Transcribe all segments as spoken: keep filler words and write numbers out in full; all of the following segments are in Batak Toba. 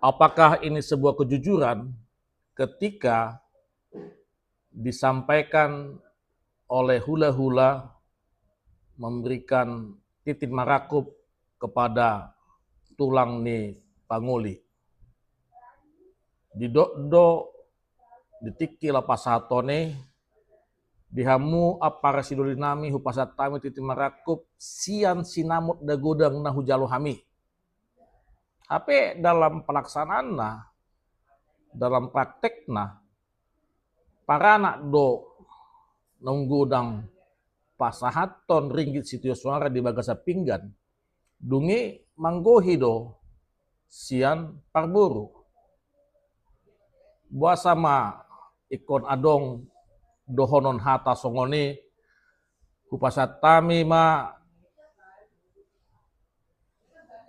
Apakah ini sebuah kejujuran ketika disampaikan oleh hula-hula memberikan titin marangkup kepada tulang ni pangoli? Didok do di tingki laho pasahaton i, di hamu ampara sidoli nami hupasahat hami titin marangkup sian sinamot na godang na hujalo hami. Hape dalam pelaksanaanna, dalam praktekna, paranak do naung godang pasahathon ringgit sitio soara di bagasan pinggan, dung i manggohi do sian parboru. Boasa ma ingkon adong dohonon hata songon i, hupasahat hami ma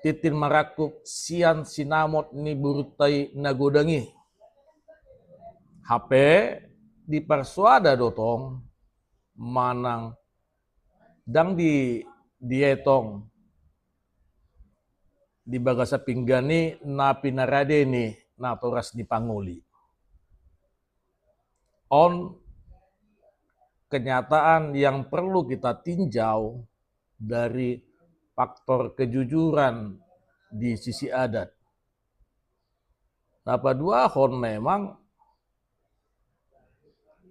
titin marangkup sian sinamot ni borunta i na godang i. Hape diparsoada do tong manang ndang di, dietong di bagasan pinggan i na pinarade ni natoras ni pangoli. On kenyataan yang perlu kita tinjau dari faktor kejujuran di sisi adat. Na paduahon, memang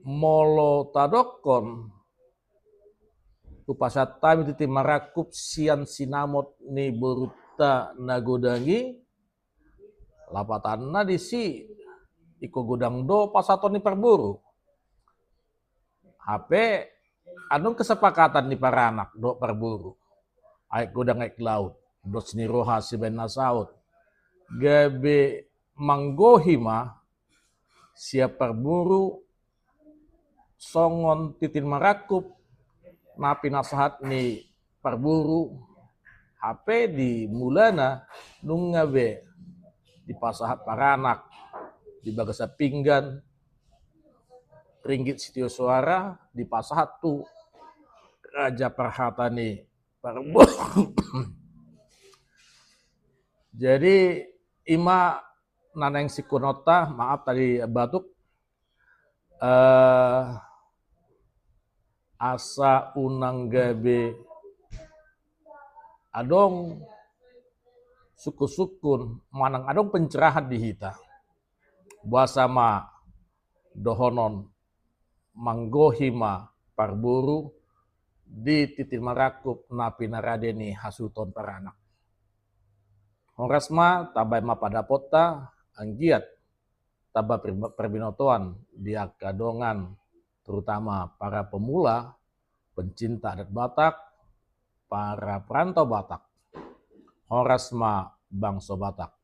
molo tadokkon hupasahat hami titin marangkup sian sinamot ni borunta na godang i, lapatanna disi ingkon godang do pasahaton ni parboru. Hape adong kesepakatan ni paranak dohot parboru, aek godang aek laut, dos ni roha sibaen na saut, gabe manggohi ma sian parboru songon titin marangkup na pinasahat ni parboru. Hape di mulana nunga be dipasahat paranak di bagasan pinggan ringgit sitio soara, dipasahat tu raja parhata ni parboru. Jadi ima na naeng singkononta, maaf tadi batuk, eh, asa unang gabe adong sungkun-sungkun manang adong pencerahan di hita. Boasa ma dohonon manggohi ma parboru di titin marangkup na pinarade ni hasuhuton paranak. Horas ma, tabaen ma pandapotta, anggiat tamba per-, parbinotoan di angka dongan, terutama para pemula, pencinta adat Batak, para perantau Batak. Horas ma bangso Batak.